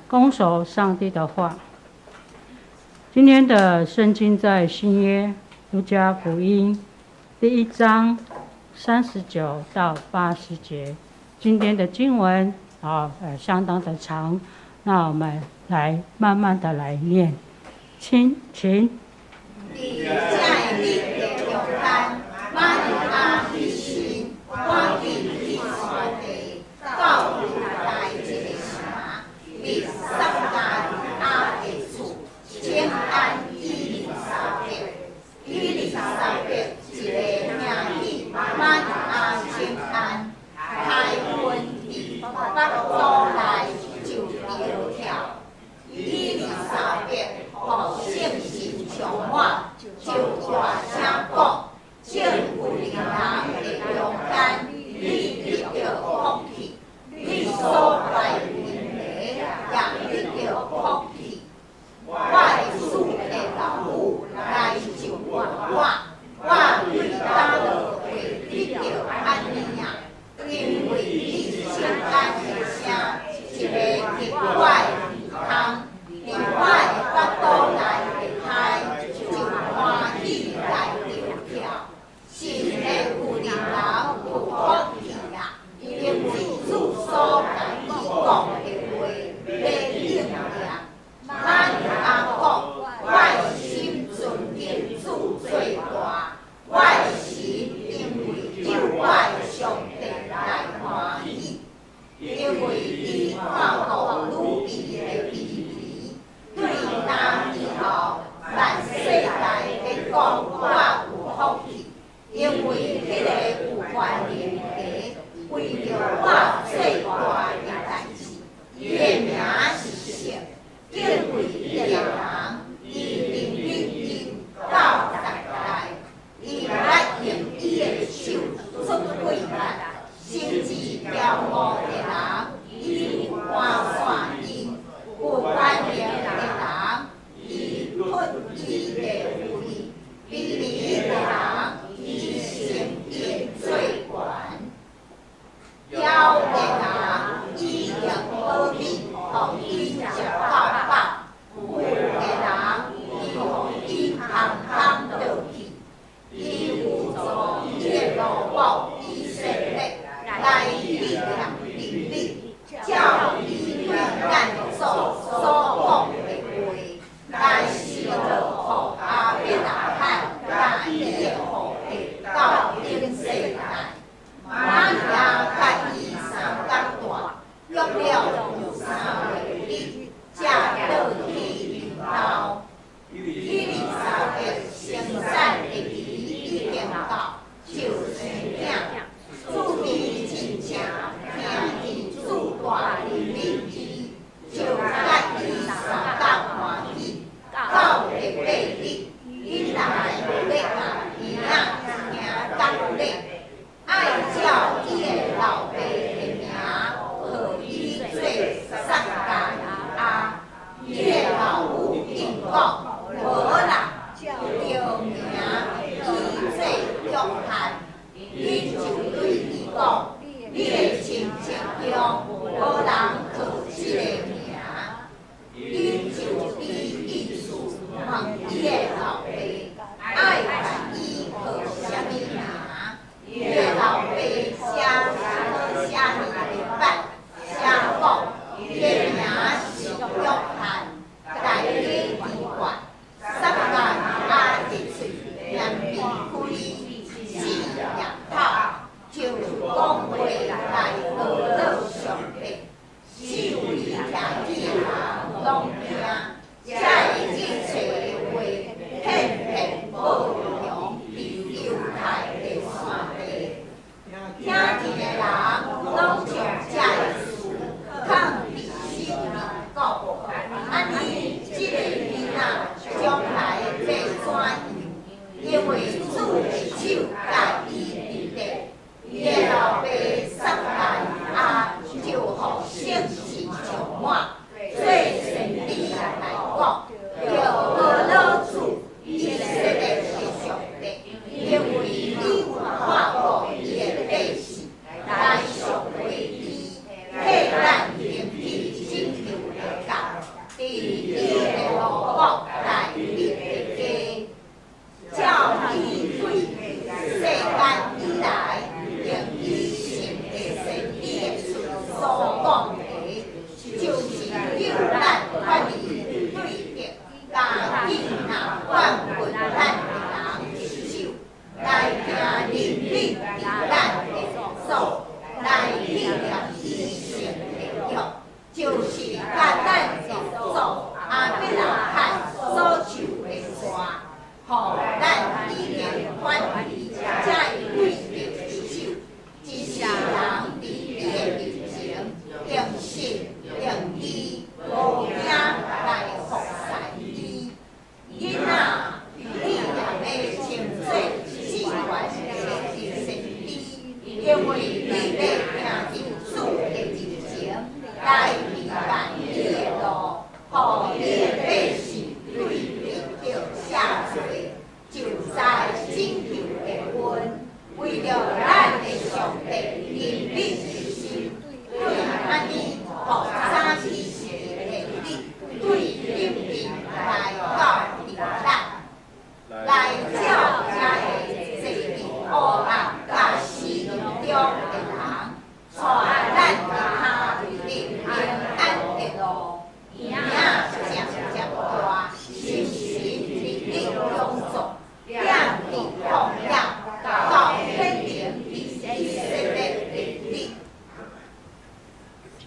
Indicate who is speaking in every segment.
Speaker 1: 恭守上帝的話。今天的聖經在新約路加福音第一章39到80節。今天的經文啊，相當的長，那我們來慢慢的來念。請，請。
Speaker 2: 佇這个日的中間，瑪利亞起身，趕緊去山地，到猶大一个城，伫撒迦利亞的厝，請安以利沙伯。以利沙伯一个兄弟瑪利亞請安，胎孕佇腹肚內就著跳。以利沙伯予聖神充滿，就大聲講：眾有能人的中間，你得著福氣，你所懷孕的也得著福氣。我的主的老母來就問我，我對佗落會得著按呢啊？因為你請安的聲，一个奇怪的兒童，佇我的腹肚內的胎就歡喜來著跳。神的有能人有福氣啊！因為主所共伊講的話欲應驗。瑪利亞講：我的心尊敬主做大，我的神因為救我的上帝來歡喜，因為伊看顧女兒的卑微，對今以後萬世代欲講我有福氣，因為彼个有權能的為著我做大的代誌，伊的名是聖。敬畏伊的人，伊憐憫𪜶到十代，伊捌用伊的手出鬼力，心志驕傲的人，伊有趕散𪜶；有權能的人，伊脫伊的位；卑微的人，伊升𪜶做懸。枵的人，伊用好米予𪜶食到飽；富的人，伊予𪜶空空倒去。伊有助伊的奴僕以色列來紀念立日，照伊對咱祖所講的話，來施樂予亞伯拉罕佮伊的後裔到永世代。瑪利亞佮伊相佮蹛，約了有3個日，才倒去𪜶兜。以利沙伯生產的期已經到，就生囝。姊妹親戚聽見主大能紀念伊成的約，就是佮咱的祖亞伯拉罕所受的誓，予咱已經反離這律法的手，一世人佇伊的面前誠實虔義，無驚來服侍伊。囡仔，你若欲稱做至懸的先知，因為你欲行佇主的面前來預備伊的路，予伊的百姓對得著赦罪，就在拯救的恩，為著咱的上帝憐憫的心，對按呢予早起時的日對頂面來到佇咱，來照遮个坐佇黑暗佮死蔭中的人，帶咱的跤入平安的路。影漸漸大，星辰日日強壯，踮佇曠野到顯明佇以色列的日。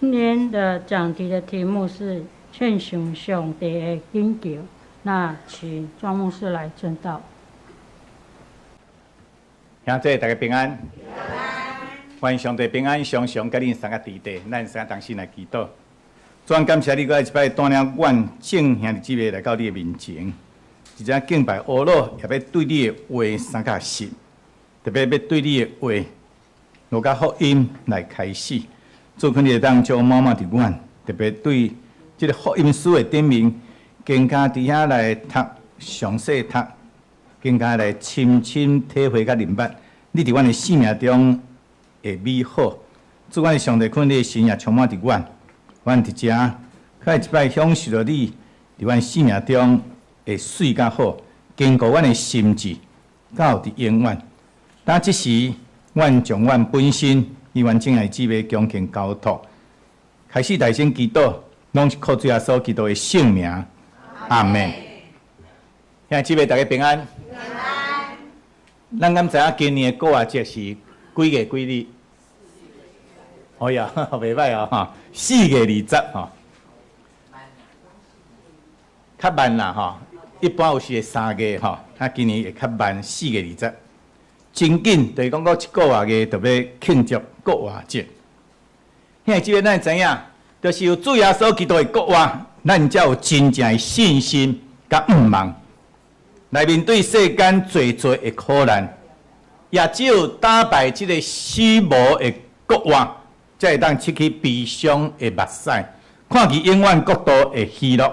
Speaker 1: 今天的講題的題目是親像上帝的拯救。那請莊牧師來證道。
Speaker 3: 兄弟大家平安。願上帝平安，常常佮恁三個佇地，咱三個同心來祈禱。主啊，感謝你，閣來一擺帶領阮眾兄弟姊妹來到你的面前，一隻敬拜阿魯，也欲對你的話相佮實，特別欲對你的話，路加福音來開始。主懇你會當將滿滿佇阮，特別對這个福音書的頂面，更加佇遐來讀，詳細讀，更加來深深體會佮明白，你佇阮的生命中的美好。主，阮的上帝，懇你的神也充滿佇阮，阮佇遮，閣一擺享受著你佇阮生命中的媠佮好，堅固阮的心志，到佇永遠。當這時，阮將阮本身與阮親愛姊妹恭敬交託，開始大聲祈禱，攏是靠主耶穌基督的聖名。阿門。兄弟姊妹大家平安。
Speaker 2: 平安。
Speaker 3: 咱敢知影今年的復活節是幾月幾日？哎呀，袂䆀哦，吼，4月20吼，較慢啦吼，一般有時會3月吼，啊，今年會較慢，四月二十。真緊，就是講閣一個外月就欲慶祝復活節。兄弟姊妹，咱知影，就是有主耶穌基督的復活，咱才有真正的信心佮盼望，來面對世間濟濟的苦難，也只有打敗這个死亡的復活，才會當拭去悲傷的目屎，看見永遠國度的喜樂。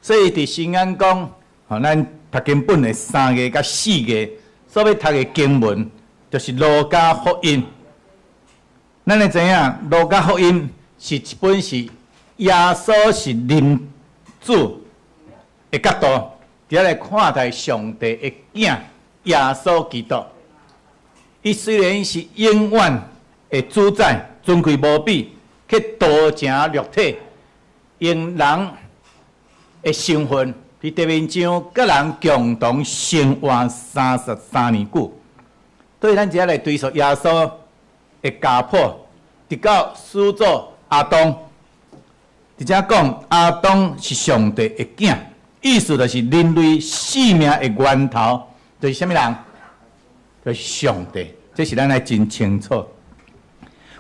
Speaker 3: 所以佇新安講，吼，咱讀經本的3月佮4月所欲讀的經文，就是路加福音。咱會知影，路加福音是一本是耶穌是人子的角度，佇遐來看待上帝的囝耶穌基督。伊雖然是永遠的主宰，尊貴無比，卻道成肉體，用人的身份佇地面上，佮人共同生活33年久。所以咱這來追溯耶穌的家譜，直到始祖亞當。佇遮講亞當是上帝的囝，意思就是人類生命的源頭，就是啥物人？就是上帝。這是咱愛真清楚，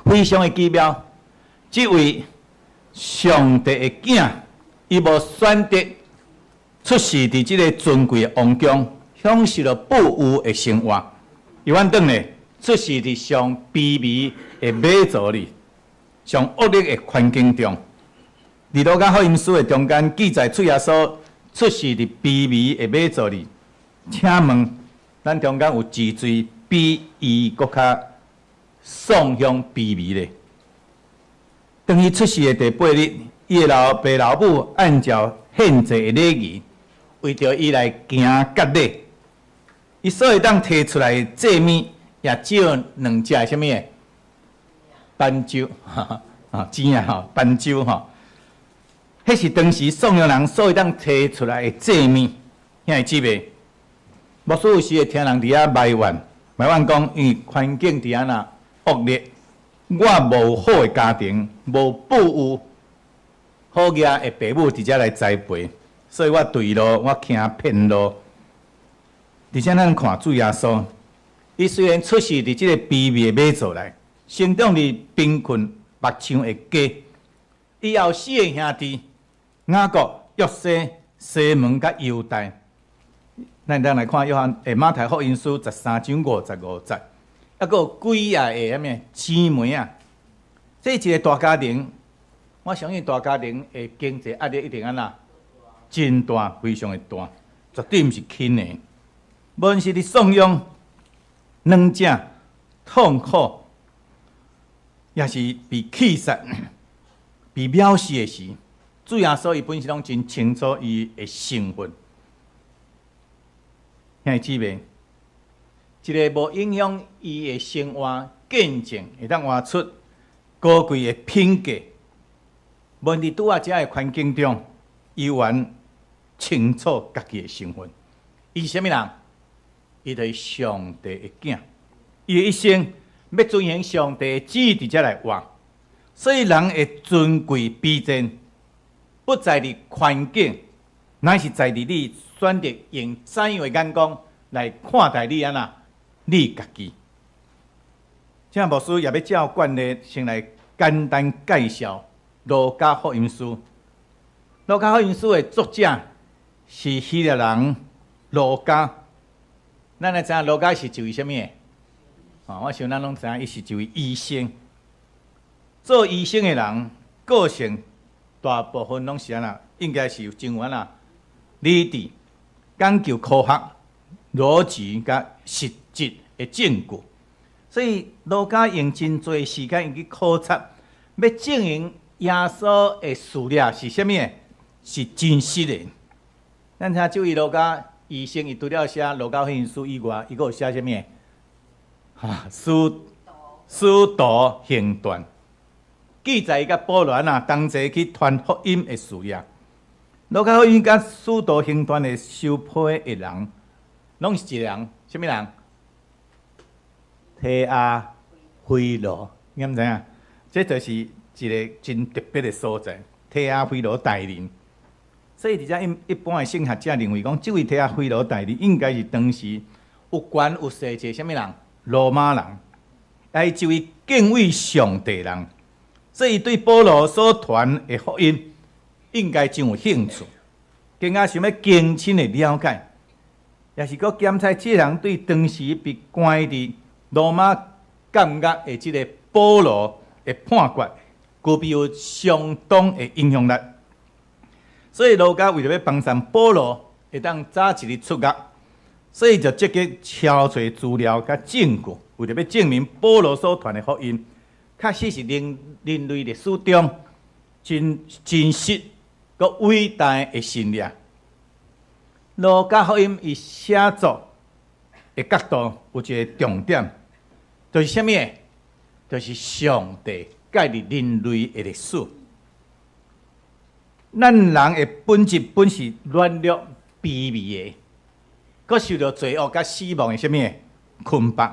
Speaker 3: 非常的奇妙。這位上帝的囝，伊無選擇出世佇這个尊貴的王宮，享受著富裕的生活。伊反轉咧，出世佇上卑微的馬槽裡，上惡劣的環境中。佇路加福音書的中間記載，主耶穌出世佇卑微的馬槽裡。請問，咱中間有幾濟比伊閣較喪向卑微的？當伊出世的第八日，伊的老爸老母按照獻祭的禮儀，為著伊來行割禮。伊所會當提出來的祭物，也只有兩隻啥物的斑鳩，啊，錢啊吼，斑鳩吼。彼是當時喪洋人所會當提出來的祭物，兄弟姊妹，牧師有時會聽人佇遐埋怨，埋怨講因為環境佇遐若惡劣，我無好的家庭，無富有好額的爸母佇遮來栽培，所以我對路，我行騙路。而且咱看主耶穌，伊雖然出世佇這个卑微的馬槽內，成長佇貧困木匠的家，伊有四个兄弟：雅各、約西、西門佮猶大。咱當來看約翰誒馬太福音書13章55節，猶閣有幾仔个啥物姊妹啊？這一个大家庭，我相信大家庭的經濟壓力一定按怎？真大，非常的大，絕對毋是輕的。無論是佇送養兩者痛苦，抑是被棄殺、被藐視的時，主耶穌伊本身攏真清楚伊的身份。兄弟姊妹，一个無影響伊的生活見證，會當活出高貴的品格。無論佇拄仔遮的環境中，伊原清楚家己的身份。伊是啥物人？伊就是上帝的囝，伊的一生欲遵行上帝的旨意佇遮來活，所以人的尊貴卑賤，不在佇環境，乃是在佇你選擇用怎樣的眼光來看待你按怎，你家己。這牧師也欲照慣例，先來簡單介紹路加福音書。路加福音書的作者是希臘人路加。咱來知影路加是一位啥物的？哦，我想咱攏知影，伊是一位醫生。做醫生的人，個性大部分攏是按怎？應該是真有按怎？理智、講究科學、邏輯佮實質的證據。所以路加用真濟時間去考察，欲證明耶穌的事蹟是啥物的？是真實的。咱聽這位路加醫生，伊除了寫路加福音書以外，伊閣有寫啥物？哈，使徒行傳，記載伊佮保羅按怎同齊去傳福音的事業。路加福音佮使徒行傳的收批的人，攏是一個人，啥物人？提阿非羅，你敢知影？這就是一个真特別的所在。提阿非羅大人，所以佇遮一般的聖學者認為講，這位提阿非羅大人應該是當時有權有勢一个啥物人？羅馬人，也是一位敬畏上帝人，所以對保羅所傳的福音應該真有興趣，更加想欲更深的了解，也是閣檢測這人對當時被關佇羅馬監獄的這个保羅的判決，具備有相當的影響力。所以路加為著欲幫助保羅會當早一日出獄，所以就積極搜揣資料佮證據，為著欲證明保羅所傳的福音，確實是人類歷史中真真實閣偉大的神蹟。路加福音伊寫作的角度有一个重點，就是啥物？就是上帝介入人類的歷史。咱人的本質本是軟弱卑微的，閣受著罪惡佮死亡的啥物捆綁，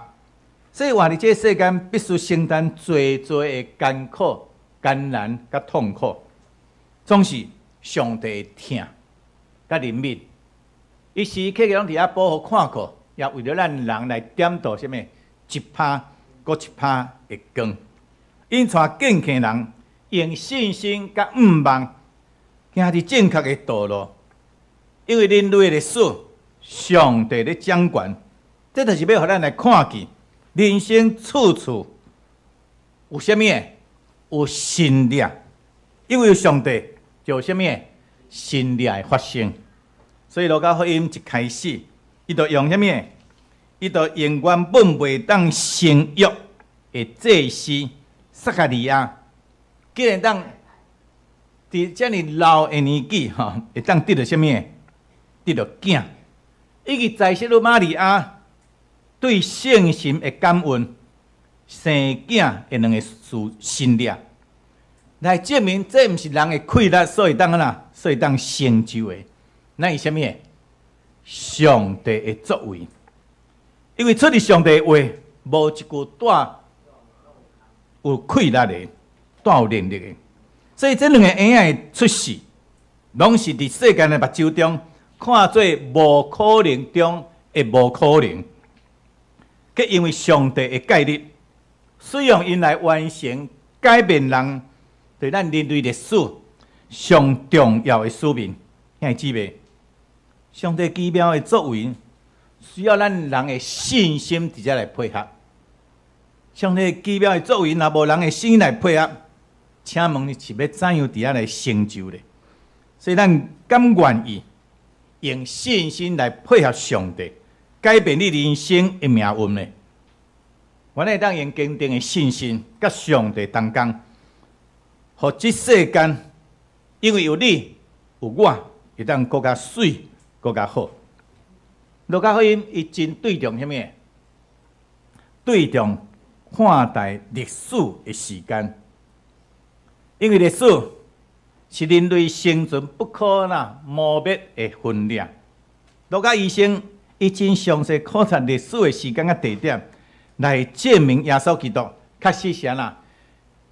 Speaker 3: 所以活佇這个世間必須承擔濟濟的艱苦、艱難佮痛苦，總是上帝的疼佮憐憫，伊時刻攏佇遐保護看顧，也為著咱人來點著啥物一拍閣一拍的光，𪜶帶敬虔人用信心佮向望，行佇正確的道路，因為人類的歷史，上帝咧掌權，這就是欲予咱來看見人生處處有啥物？有神蹟，因為有上帝，就有啥物？神蹟會發生。所以路加福音一開始，伊就用啥物？伊就用原本袂當生育的祭司撒迦利亞，竟然當佇遮爾老的年紀，吼，會當得著啥物？得著囝。以及在世的瑪利亞對聖神的感恩，生囝的兩个事神蹟，來證明這毋是人的氣力所以當按怎，所以當成就的，乃是啥物？上帝的作為。因為出佇上帝的話，無一句帶有氣力的，帶有能力的。所以這兩個嬰仔的出世，攏是佇世間的目睭中看做無可能中的無可能。卻因為上帝的介入，使用𪜶來完成改變人對咱人類歷史上重要的使命。兄弟姊妹，上帝奇妙的作為，需要咱人的信心佇遮來配合。上帝奇妙的作為，若無人的信心來配合，請問你是欲怎樣佇遐來成就咧？所以咱敢願意用信心來配合上帝，改變你人生的命運呢？阮會當用堅定的信心，佮上帝同工，予這世間因為有你有我，會當閣較媠，閣較好。路加福音伊真對重啥物？對重看待歷史的時間，因為歷史是人類生存不可啦磨滅的分量。路加醫生伊真詳細考察歷史的時間佮地點，來證明耶穌基督確實是按怎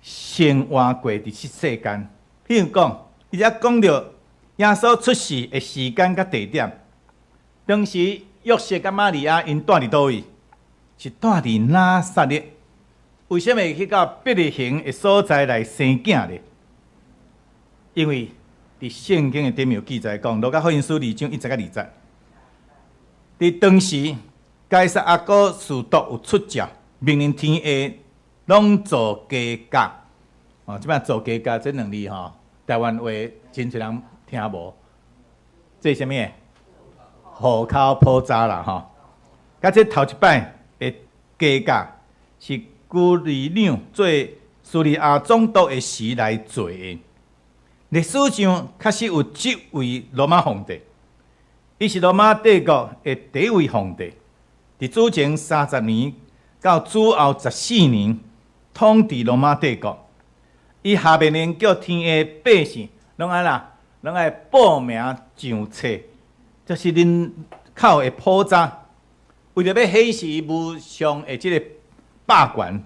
Speaker 3: 生活過佇這世間。譬如講，伊遮講著耶穌出世的時間佮地點，當時約瑟佮瑪利亞𪜶住佇佗位？是住佇拿撒勒。為啥物會去到伯利恆的所在來生囝咧？因為佇聖經的頂面有記載講，路加福音書二章一節佮二節。佇當時，該撒亞古斯都有出詔，命令天下攏做家教。哦，這擺做家教這兩字吼，台灣話真濟人聽無。這是啥物？戶口簿查啦吼。佮這頭一擺的家教是居里兩做敘利亞總督的時來做的。歷史上確實有這位羅馬皇帝，伊是羅馬帝國的第一位皇帝，佇主前30年到主後14年統治羅馬帝國。伊下命令叫天下百姓攏按怎，攏愛報名上冊，就是人口的普查，為著欲顯示伊無上的這個霸權，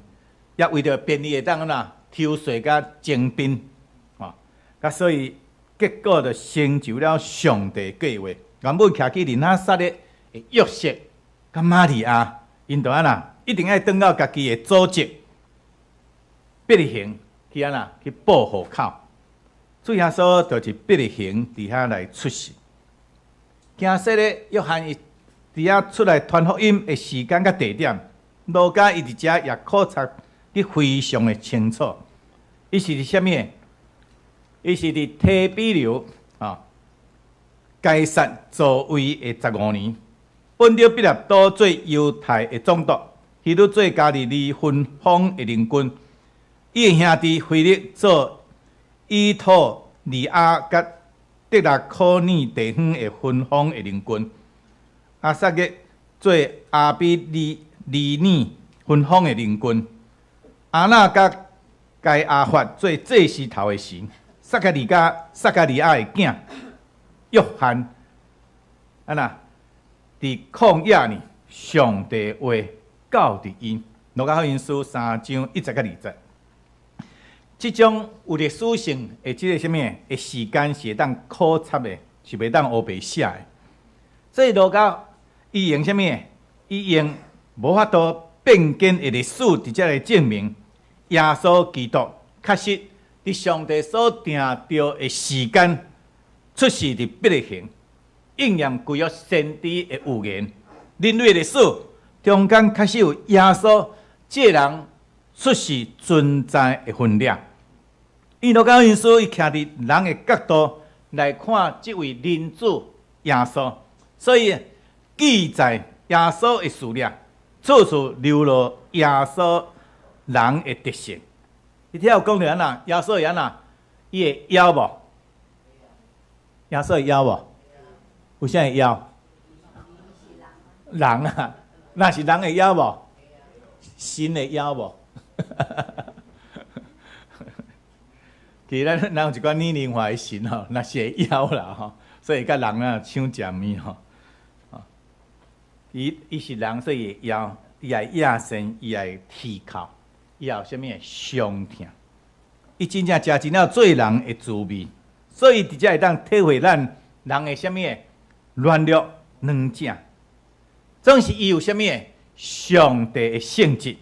Speaker 3: 也為著便利會當按怎抽稅佮徵兵，哦，佮所以結果就成就了上帝計劃。原本徛去佇拿撒勒的約瑟佮瑪利亞，𪜶就按怎，一定愛轉到家己的祖籍伯利恆去按怎去報戶口。主耶穌就佇伯利恆佇遐來出世。驚洗禮約翰伊佇遐出來傳福音的時間佮地點，路加伊佇遮也考察得非常的清楚。伊是佇啥物？伊是佇提比略啊，該撒在位的15年，本丟彼拉多做猶太的總督，希律做加利利分封的領軍，伊的兄弟腓力做以土利亞佮特拉科尼地方的分封的領軍，亞撒結做亞比利利尼分封的領軍，亞那佮該亞法做祭司頭的時，撒迦利亞撒迦利亞的囝約翰，按怎佇曠野呢？上帝話到佇伊，路加福音書三章一節佮二節。這種有歷史性的這個啥物的時間是會當考察的，是袂當烏白寫的。所以路加伊用啥物？伊用無法度變更的歷史，佇遮來證明耶穌基督確實佇上帝所定著的時間出世佇伯利恆，應驗舊約先知的預言。人類歷史中間確實有耶穌這人出世存在的分量。伊路加福音書伊徛佇人的角度來看這位人子耶穌，所以記載耶穌的事跡，處處流露耶穌人的特性。伊聽有講著按怎？耶穌會按怎？伊會枵無？耶穌會枵無？為啥會枵？人啊，若是人會枵無？神會枵無？其實咱有一寡擬人化的神吼，若是會枵啦吼，所以佮人啊搶食物吼。伊是人，所以會枵，伊愛野生，伊愛啼哭。伊也有啥物傷痛。伊真正食盡了做人的滋味，所以佇遮會當體會咱人的啥物軟弱軟正。總是伊有啥物上帝的性質，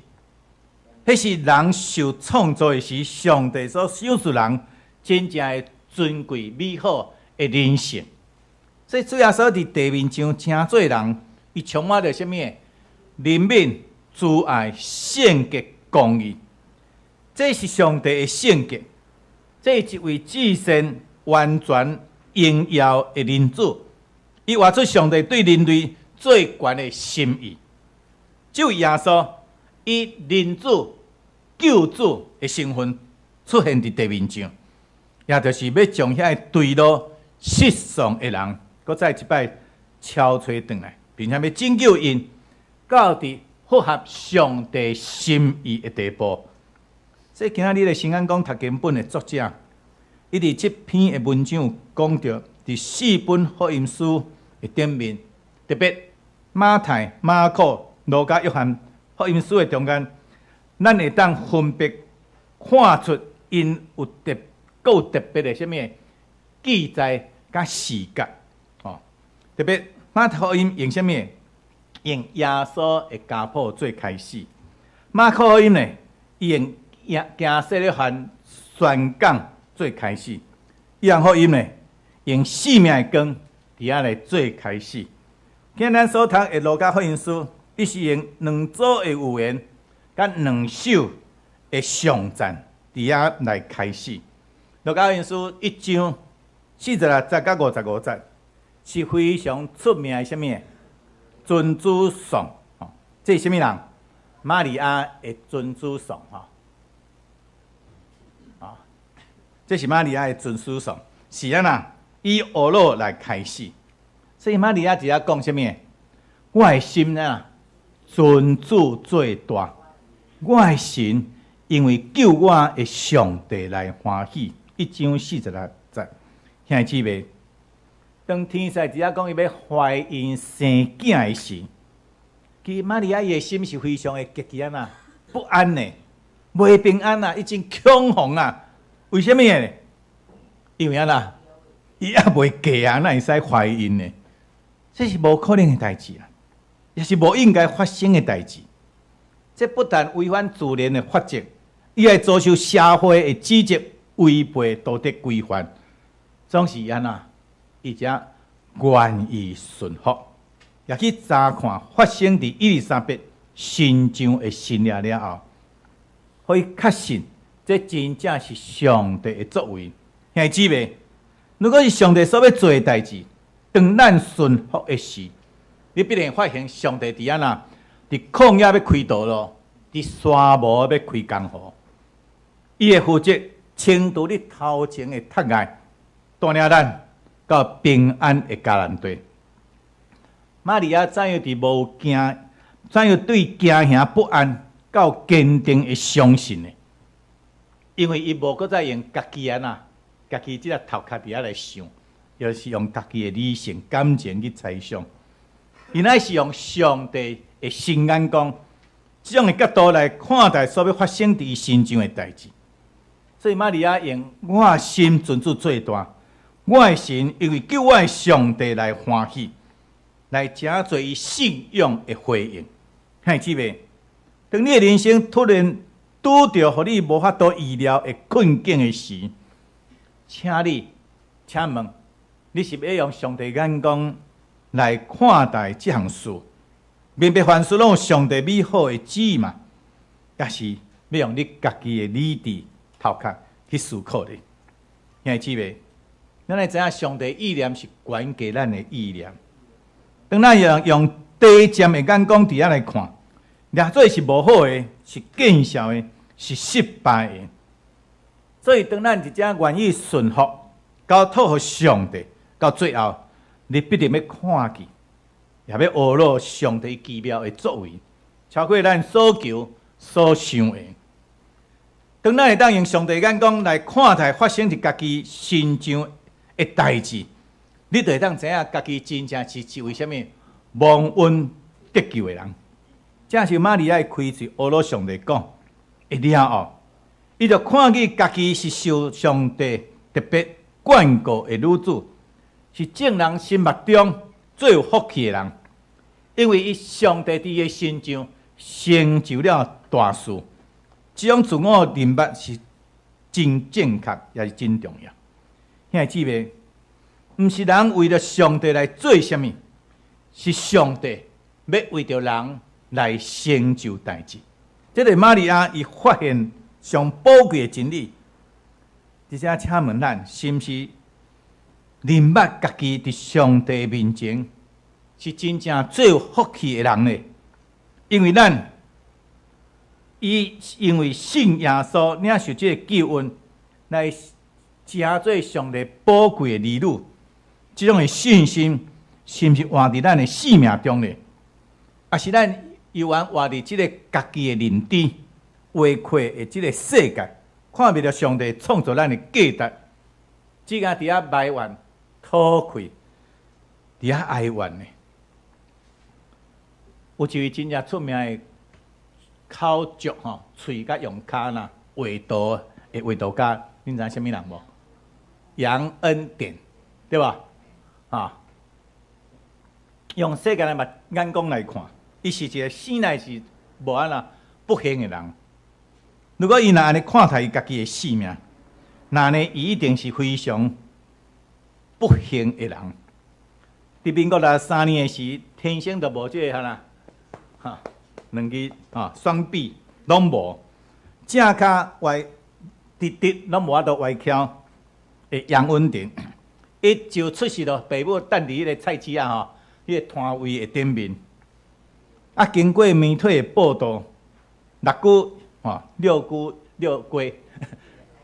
Speaker 3: 彼是人受創造的時，上帝所賞賜人真正的尊貴美好的人性。所以主耶穌佇地面上成做人，伊充滿著啥物憐憫、慈愛、聖潔、公義。這是上帝的性格，這是一位至善、完全、榮耀的人子。伊活出上帝對人類最懸的心意。這位耶穌以人子、救主的身份出現佇地面上，也就是欲將遐個墜落失喪的人，閣再一擺撨揣轉來，並且欲拯救𪜶到佇符合上帝心意的地步。所以今仔日的新眼光讀經本的作者，伊佇這篇的文章有講著，佇四本福音書的頂面，特別馬太、馬可、路加、約翰福音書的中間，咱會當分別看出𪜶有特閣有特別的啥物記載佮視角，哦，特別馬太福音用啥物？用耶穌的家譜做開始，馬可福音呢，伊用行洗禮約翰宣講做開始，約翰福音呢，用生命的光佇遐來做開始。今咱所讀的路加福音書，伊是用兩組的預言，佮兩首的頌讚佇遐來開始。路加福音書一章46節到55節，是非常出名的啥物？尊主頌，吼，這是啥物人？瑪利亞的尊主頌，吼。啊，這是瑪利亞的尊主頌，是按怎？以呵咾來開始，所以瑪利亞佇遐講啥物？我的心啊，尊主做大，我的神因為救我的上帝來歡喜。一章46節，兄弟姊妹，當天使佇遐講伊欲懷孕生囝的時，其實瑪利亞伊的心是非常的極其按怎不安的，袂平安啊，伊真恐慌啊。為啥物呢？因為按怎，伊猶未嫁啊，哪會使懷孕呢？這是無可能的代誌啊，也是無應該發生的代誌。這不但違反自然的法則，伊會遭受社會的指責，違背道德規範。總是按怎，伊才願意順服，也去查看發生佇伊麗莎白身上的神蹟了後，予伊確信這真正是上帝的作為。兄弟姊妹，如果是上帝所欲做的代誌，當咱順服的時，你必然發現上帝佇按怎，佇曠野欲開道路，佇沙漠欲開江河，伊會負責清除你頭前的窒礙，帶領咱到平安的迦南地。瑪利亞怎樣佇無驚，怎樣對驚嚇不安到堅定的相信呢？因為伊無閣再用家己按怎，家己這個頭殼佇遐來想，抑是用家己的理性感情去猜想，伊乃是用上帝的新眼光，這種的角度來看待所欲發生佇伊身上的代誌。所以瑪利亞用我心尊主做大，我的神因為救我的上帝來歡喜，來成做伊信仰的回應。兄弟姊妹，當你的人生突然拄著予你無法度預料的困境的時，請你，請問，你是欲用上帝眼光來看待這項事？明白凡事攏有上帝美好的旨意嘛？抑是欲用你家己的理智頭殼去思考咧？兄弟姊妹，咱會知影上帝意念是懸過咱的意念。當咱用低賤的眼光佇遐來看，掠做是無好的，是見笑的，是失敗的。所以，當咱一正願意順服，交託予上帝，到最後，你必定欲看見，也欲呵咾上帝奇妙的作為，超過咱所求所想的。當咱會當用上帝眼光來看待發生佇家己身上的代誌，你就會當知影家己真正是一位啥物蒙恩得救的人。這是瑪利亞開喙呵咾上帝講，的了後，伊就看見家己是受上帝特別眷顧的女子，是眾人心目中最有福氣的人，因為伊上帝佇伊的身上成就了大事。這種自我認捌是真正確，也是真重要。兄弟姊妹，毋是人為著上帝來做啥物，是上帝欲為著人來成就代誌。這個瑪利亞伊發現上寶貴的真理，而且請問咱是毋是認捌家己佇上帝面前是真正最有福氣的人呢？因為咱伊因為信耶穌領受這個救恩，來成做上帝寶貴的兒女，這種的信心是毋是活佇咱的生命中呢？抑是咱猶原活佇這个家己的認知、畫闊的這个世界，看袂著上帝創造咱的價值，只敢佇遐埋怨、討氣，佇遐哀怨呢？有一位真正出名的口嚼吼，喙佮用跤啦畫圖的畫圖家，恁知影啥物人無？楊恩典，對吧？啊，用世間的目眼光來看，伊是一个生來是無按怎不幸的人。如果伊若按呢看待伊家己的性命，那呢伊一定是非常不幸的人。佇民國63年的時，天生就無這个哈啦，哈，兩支啊雙臂攏無，正跤歪直直攏無法度歪翹的楊恩典，伊就出世咯，爸母等佇彼个菜市仔吼，彼个攤位的頂面。啊，經過媒體的報道，六姑吼六姑六龜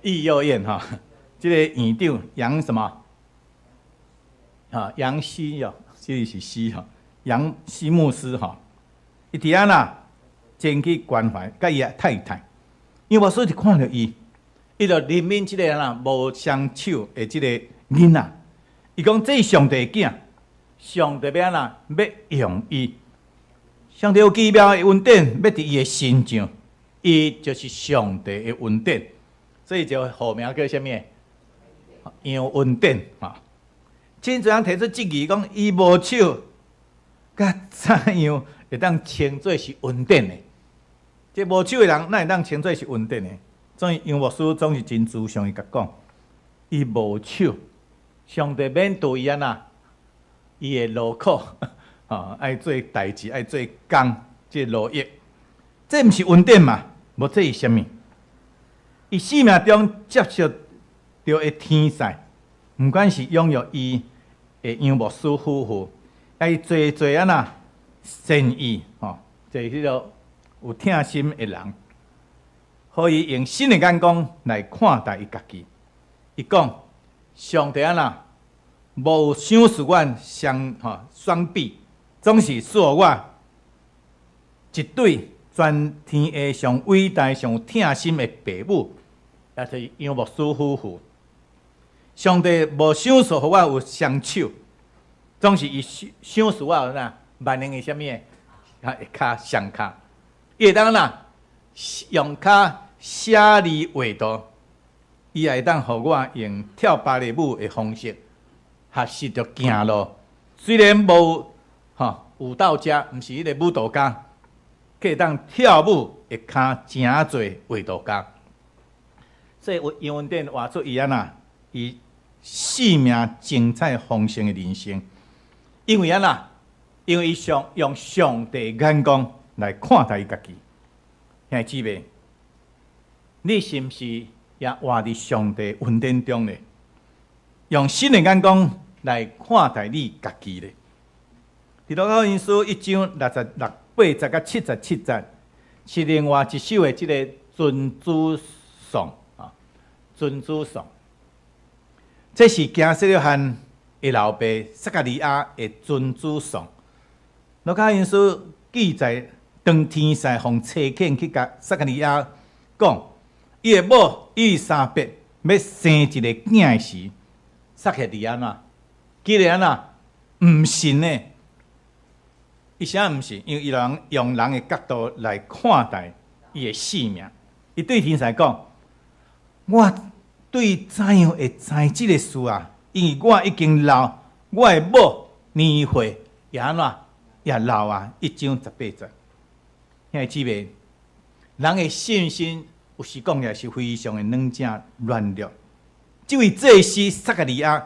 Speaker 3: 育幼院吼，這个院長楊什麼？啊，楊希哦，這個是希吼，楊希牧師吼，伊佇遐啦，前去關懷，佮伊的太太，楊牧師就看著伊，伊就憐憫這个啦無雙手的這个囡仔，伊講這是上帝的囝，上帝欲按怎欲用伊，上帝有奇妙的恩典，欲佇伊的身上，伊就是上帝的恩典，所以就號名叫啥物？楊恩典吼。真濟人提出質疑，講伊無手，佮怎樣會當稱做是恩典呢？這無手的人，哪會當稱做是恩典呢？所以楊牧師總是真慈祥，伊共講，伊無手，上帝免助伊按怎，伊會勞苦，吼，愛做代誌，愛做工，這勞役，這毋是恩典嘛？無這是啥物？伊生命中接觸著的天使，毋管是養育伊的楊牧師夫婦，愛濟濟按怎善意，吼，濟彼个有疼心的人，予伊用新的眼光來看待伊家己。伊講：上帝按怎無賞賜阮雙吼雙臂，總是賜予我一對全天下上偉大、上有疼心的爸母，也就是楊牧師夫婦。上帝無賞賜予我有雙手，總是伊賞賜我有啥萬能的啥物的，啊，下跤雙跤，伊會當哪用跤寫字畫圖，伊也會當予我用跳芭蕾舞的方式學習著行路。雖然無吼舞蹈家，毋是彼个舞蹈家，卻會當跳舞的跤成做畫圖家。所以楊恩典活出伊按怎，伊生命精彩豐盛的人生，因為按怎？因為伊上用上帝眼光來看待伊家己。兄弟姊妹，你是毋是也活佇上帝恩典中呢？用新的眼光來看待你家己咧？佇路加福音書一章六十六、八節佮77節，是另外一首的這个尊主頌啊，尊主頌。這是驚洗約翰的老爸撒迦利亞的尊主頌。路加福音書記載，當天使奉差遣去共撒迦利亞講，伊的某伊麗莎白欲生一个囝的時，撒迦利亞怎？竟然按怎？毋信呢？伊啥毋信？因為伊人用人的角度來看待伊的性命，伊對天使講：我對怎樣會知這个事啊？因為我已經老，我的某年歲也按怎也老啊，一章十八節。兄弟姊妹，人的信心有時講也是非常的軟正軟弱。這位祭司撒迦利亞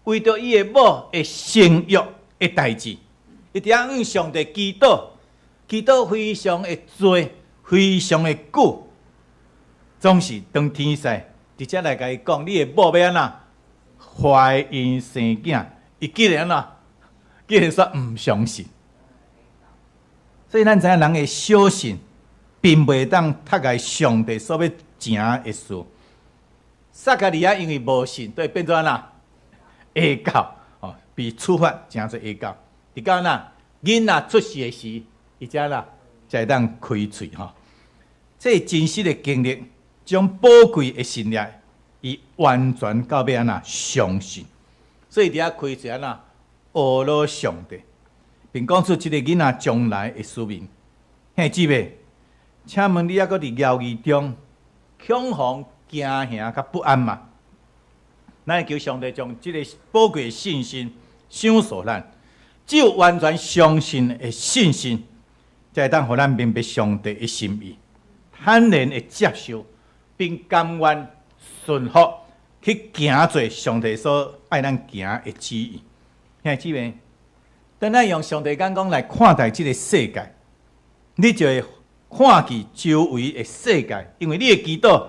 Speaker 3: 為著伊的某會生育的代誌，伊佇遐向上帝祈禱，祈禱非常的濟，非常的久，總是當天使直接來共伊講，你的某欲按怎懷孕生囝，伊竟然按怎，竟然說毋相信。所以咱知影人的小信，並袂當覆蓋上帝所欲成的事。撒迦利亞因為無信，所以變做按怎？下狗哦，被處罰成做下狗。直到按怎囡仔出世的時，伊才啦才會當開喙吼。這真實的經歷，將寶貴的信念，伊完全到尾按怎相信。所以佇遐開喙按怎呵咾上帝，並講出這个囡仔將來的使命。兄弟姊妹，請問你猶閣佇猶豫中，恐慌、驚嚇佮不安嗎？咱求上帝將這个寶貴的信心賞賜咱，只有完全相信的信心，才會當予咱明白上帝的心意，坦然的接受，並甘願順服去行做上帝所愛咱行的旨意。兄弟姊妹，當咱用上帝眼光來看待這个世界，你就會看見周圍的世界，因為你的祈禱、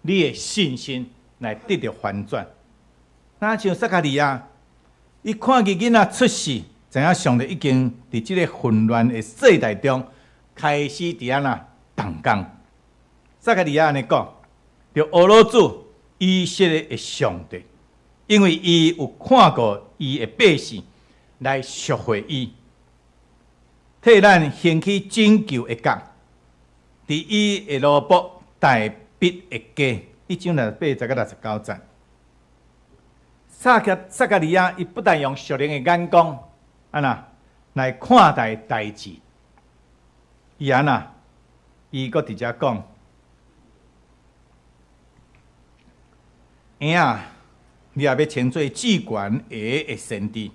Speaker 3: 你的信心來得著翻轉。若像撒迦利亞，伊看見囡仔出世，知影上帝已經佇這个混亂的世代中開始佇按怎動工。撒迦利亞按呢講，著呵咾主以色列的上帝，因為伊有看顧伊的百姓來贖回伊，替咱興起拯救的角，佇伊的奴僕大衛的家，一章六十八節佮六十九節。撒迦利亞，伊不但用屬靈的眼光，按怎來看待代誌，伊按怎，伊閣佇遮講，嬰仔，你也欲稱做至懸的先知，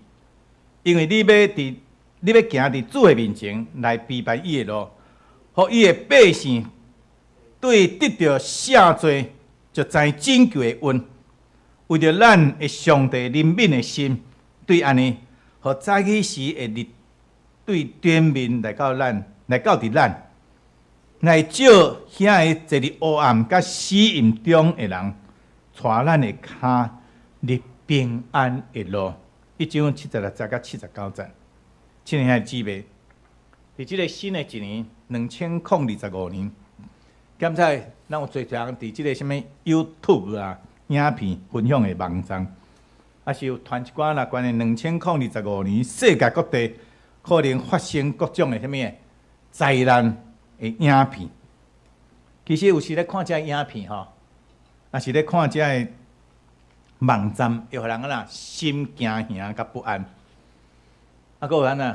Speaker 3: 因為你欲行佇主的面前來預備伊的路，予伊的百姓對得著赦罪，就知拯救的恩。為著咱的上帝憐憫的心，對按呢，予早起時的日對頂面來到咱，來到佇咱，來照遐个坐佇黑暗佮死蔭中的人，帶咱的跤入平安的路。一章七十六節佮79節，親愛的姊妹，佇這个新的一年，2025年，敢知咱有濟人佇這个啥物 YouTube 啊？影片分享的網站，抑是有傳一寡啦，關於2025年世界各地可能發生各種的啥物災難的影片。其實有時咧看這影片吼，抑是咧看這个網站，會予人按怎心驚嚇佮不安。啊，閣有按怎，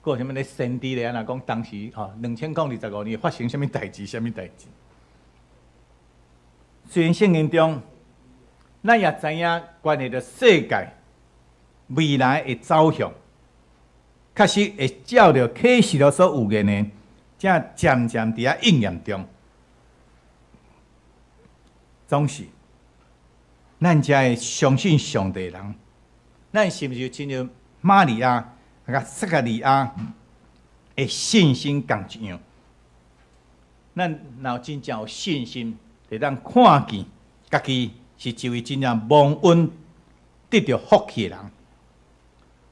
Speaker 3: 閣有啥物咧先知咧按怎講當時吼2025年發生啥物代誌，啥物代誌。雖然聖經中，咱也知影關係著世界未來的走向，確實會照著啟示錄所預言的，正漸漸佇遐應驗中。總是，咱遮的相信上帝的人，咱是毋是親像瑪利亞佮撒迦利亞的信心仝一樣？咱若有真正有信心，會當看見家己是一位真正蒙恩得著福氣的人，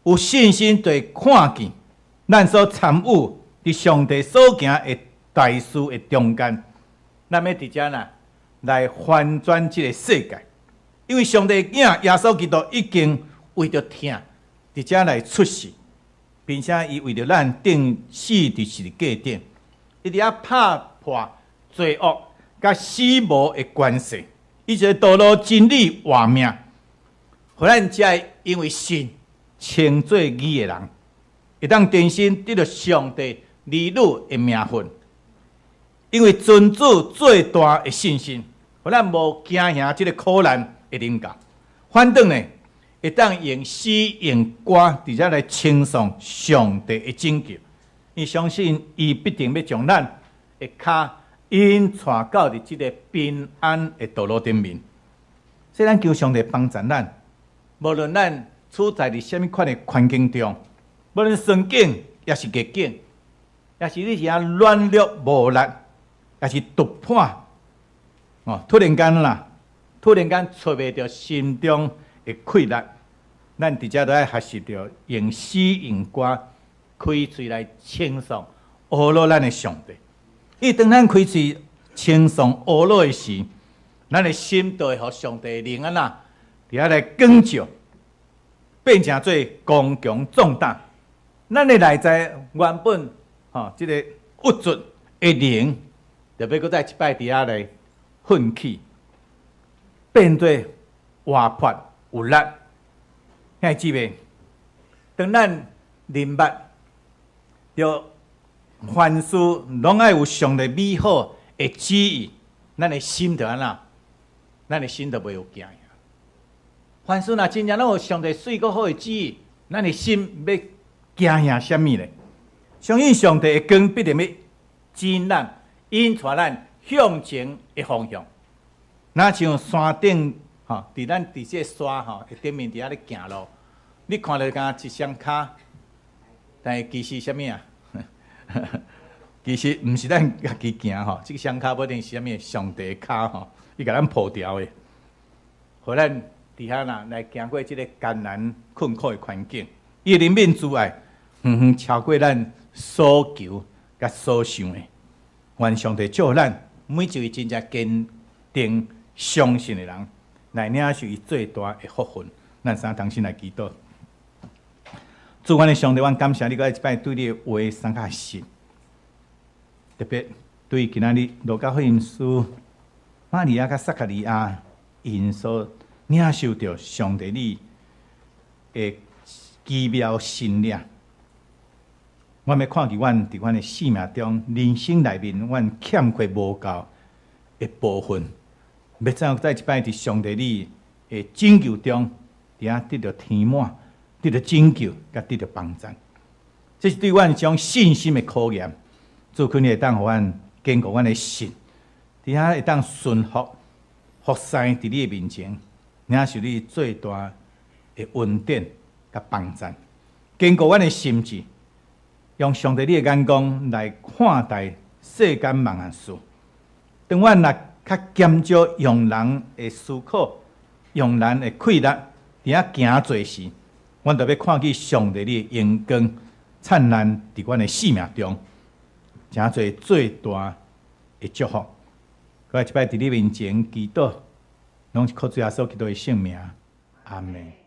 Speaker 3: 有信心就會看見咱所參與佇上帝所行的大事的中間，咱欲佇遮啦來翻轉這个世界，因為上帝的囝耶穌基督已經為著疼佇遮來出世，並且伊為著咱釘死佇十字架頂，伊佇遐拍破罪惡佮死亡的權勢。伊這个道路真理活命，予咱遮的因為信稱做義的人，會當重新得著上帝兒女的名分。因為尊主最大的信心，予咱無驚嚇這個苦難會臨到，反轉呢，會當用詩用歌佇遮來稱頌上帝的拯救。伊相信伊必定欲將咱的跤引帶到佇這个平安的道路頂面。所以咱求上帝幫助咱，無論咱處在佇啥物款的環境中，無論順境抑是逆境，抑是你是遐軟弱無力，抑是突破，哦，突然間啦，突然間揣袂著心中的氣力，咱佇遮都愛學習著用詩用歌開喙來稱頌呵咾咱的上帝。伊當咱開喙稱頌呵咾的時，咱的心就會予上帝的靈按怎佇遐來光照，變成做剛強壯膽。咱的內在原本吼，這個鬱卒的靈，就欲閣再一擺佇遐來奮起，變做活潑有力。兄弟姊妹，當咱明白著凡事攏愛有上帝美好的旨意，咱的心就按怎？咱的心就袂有驚嚇。凡事若真正攏有上帝媠閣好的旨意，咱的心欲驚嚇啥物咧？相信上帝的光必定欲指引咱，引帶咱向前的方向。若像山頂吼，佇咱佇這个山吼的頂面佇遐咧行路，你看著敢若一雙跤，但是其實啥物啊？其實毋是咱家己行吼，這个雙跤無一定是啥物上帝的跤吼，伊共咱鋪條的，予咱佇遐啦來行過這个艱難困苦的環境。伊的憐憫慈愛，遠遠超過咱所求佮所想的。願上帝祝福咱每一位真正堅定相信的人，來領受伊最大的福分。咱三同心來祈禱。主，阮的上帝，阮感謝你，閣再一擺對你的話相較實。特別對今仔日路加福音書，瑪利亞佮撒迦利亞𪜶所領受著上帝你的奇妙神蹟。阮欲看見阮佇阮的生命中、人生內面，阮欠缺無夠的部分，欲怎樣再一擺佇上帝你的拯救中，佇遐得著填滿、得著拯救，佮得著幫助。這是對阮一種信心的考驗。主懇你會當予阮堅固阮的信，佇遐會當順服、服侍佇你的面前，領受你最大的恩典佮幫助，堅固阮的心志，用上帝你的眼光來看待世間萬項事。當阮若較減少用人的思考、用人的氣力，佇遐行做時，阮就欲看見上帝你的榮光燦爛佇阮的生命中，成做最大的祝福。閣再一擺佇你面前祈禱，攏是靠主耶穌基督的聖名。阿門。